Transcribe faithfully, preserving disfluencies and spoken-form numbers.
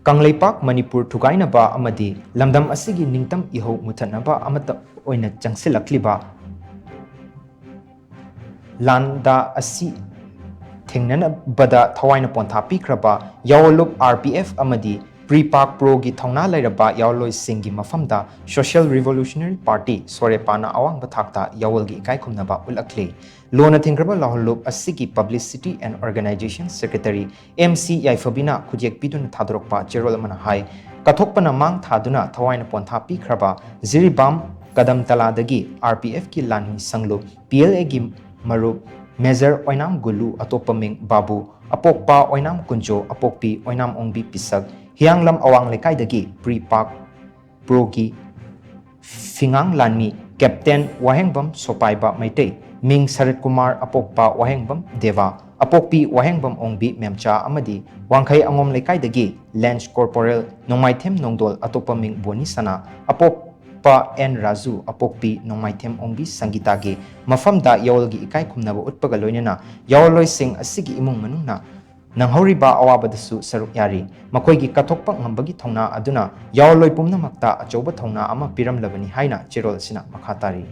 ꯀꯪꯂꯩꯄꯥꯛ ꯃꯅꯤꯄꯨꯔ ꯊꯨꯒꯥꯏꯅꯕ ꯑꯃꯗꯤ ꯂꯝꯗꯝ ꯑꯁꯤꯒꯤ ꯅꯤꯡꯇꯝ ꯏꯍꯧ ꯃꯨꯊꯠꯅꯕ ꯑꯃꯠꯇ ꯑꯣꯏꯅ ꯆꯪꯁꯤꯜꯂꯛꯂꯤꯕ ꯂꯥꯟꯗꯥ ꯑꯁꯤ ꯊꯦꯡꯅꯅꯕꯗ ꯊꯋꯥꯏꯅ ꯄꯣꯟꯊꯥ ꯄꯤꯈ꯭ꯔꯕ ꯌꯥꯑꯣꯟꯂꯨꯞ, RPF ꯑꯃꯗꯤ PREPAK, ꯄ꯭ꯔꯣꯒꯤ ꯊꯧꯅꯥ ꯂꯩꯔꯕ ꯌꯥꯑꯣꯟꯂꯣꯏꯁꯤꯡꯒꯤ ꯃꯐꯝꯗ Social Revolutionary Party, ꯁꯣꯔꯦꯄꯥꯅ ꯑꯋꯥꯡꯕ ꯊꯥꯛꯇ ꯌꯥꯑꯣꯟꯒꯤ ꯏꯀꯥꯏ ꯈꯨꯝꯅꯕ ꯎꯠꯂꯛꯂꯤ꯫ ꯂꯣꯟꯅ ꯊꯤꯡꯈ꯭ꯔꯕ ꯂꯥꯜꯍꯧꯂꯨꯞ ꯑꯁꯤꯒꯤ Publicity and Organization Secretary M C ꯌꯥꯏꯐꯕꯤꯅ ꯈꯨꯠꯌꯦꯛ ꯄꯤꯗꯨꯅ ꯊꯥꯗꯣꯔꯛꯄ ꯆꯦꯔꯣꯜ ꯑꯃꯅ ꯍꯥꯏ, ꯀꯠꯊꯣꯛꯄꯅ ꯃꯥꯡ ꯊꯥꯗꯨꯅ ꯊꯋꯥꯏꯅ ꯄꯣꯟꯊꯥ ꯄꯤꯈ꯭ꯔꯕ ꯖꯤꯔꯤꯕꯥꯝ ꯀꯗꯝꯇꯂꯥꯗꯒꯤ RPF ꯀꯤ ꯂꯥꯟꯃꯤ ꯁꯪꯂꯨꯞ PLA ꯒꯤ ꯃꯔꯨꯞ Major ꯑꯣꯏꯅꯥꯝ ꯒꯨꯂꯨ, ꯑꯇꯣꯞꯄ ꯃꯤꯡ ꯕꯥꯕꯨ, ꯑꯄꯣꯛꯄ ꯑꯣꯏꯅꯥꯝ ꯀꯨꯟꯖꯣ, ꯑꯄꯣꯛꯄꯤ ꯑꯣꯏꯅꯥꯝ ꯑꯣꯡꯕꯤ ꯄꯤꯁꯛ, ꯍꯤꯌꯥꯡꯂꯝ ꯑꯋꯥꯡ ꯂꯩꯀꯥꯏꯗꯒꯤ PREPAK ꯄ꯭ꯔꯣꯒꯤ ꯐꯤꯉꯥꯡ ꯂꯥꯟꯃꯤ Captain ꯋꯥꯍꯦꯡꯕꯝ ꯁꯣꯄꯥꯏꯕ ꯃꯩꯇꯩ, ꯃꯤꯡ ꯁꯔꯠ ꯀꯨꯃꯥꯔ, ꯑꯄꯣꯛꯄ ꯋꯥꯍꯦꯡꯕꯝ ꯗꯦꯕ, ꯑꯄꯣꯛꯄꯤ ꯋꯥꯍꯦꯡꯕꯝ ꯑꯣꯡꯕꯤ ꯃꯦꯝꯆꯥ ꯑꯃꯗꯤ ꯋꯥꯡꯈꯩ ꯑꯉꯣꯝ ꯂꯩꯀꯥꯏꯗꯒꯤ Lance Corporal ꯅꯣꯡꯃꯥꯏꯊꯦꯝ ꯅꯣꯡꯗꯣꯜ, ꯑꯇꯣꯞꯄ ꯃꯤꯡ ꯕꯣꯅꯤ ꯁꯅꯥ, ꯑꯄꯣꯛꯄ ꯑꯦꯟ ꯔꯥꯖꯨ, ꯑꯄꯣꯛꯄꯤ ꯅꯣꯡꯃꯥꯏꯊꯦꯝ ꯑꯣꯡꯕꯤ ꯁꯪꯒꯤꯇꯥꯒꯤ ꯃꯐꯝꯗ ꯌꯥꯑꯣꯟꯒꯤ ꯏꯀꯥꯏ ꯈꯨꯝꯅꯕ ꯎꯠꯄꯒ ꯂꯣꯏꯅꯅ ꯌꯥꯑꯣꯟꯂꯣꯏꯁꯤꯡ ꯑꯁꯤꯒꯤ ꯏꯃꯨꯡ ꯃꯅꯨꯡꯅ ꯅꯪꯍꯧꯔꯤꯕ ꯑꯋꯥꯕꯗꯁꯨ ꯁꯔꯨꯛ ꯌꯥꯔꯤ꯫ ꯃꯈꯣꯏꯒꯤ ꯀꯠꯊꯣꯛꯄ ꯉꯝꯕꯒꯤ ꯊꯧꯅꯥ ꯑꯗꯨꯅ ꯌꯥꯑꯣꯟꯂꯣꯏ ꯄꯨꯝꯅꯃꯛꯇ ꯑꯆꯧꯕ ꯊꯧꯅꯥ ꯑꯃ ꯄꯤꯔꯝꯂꯕꯅꯤ ꯍꯥꯏꯅ ꯆꯦꯔꯣꯜ ꯑꯁꯤꯅ ꯃꯈꯥ ꯇꯥꯔꯤ꯫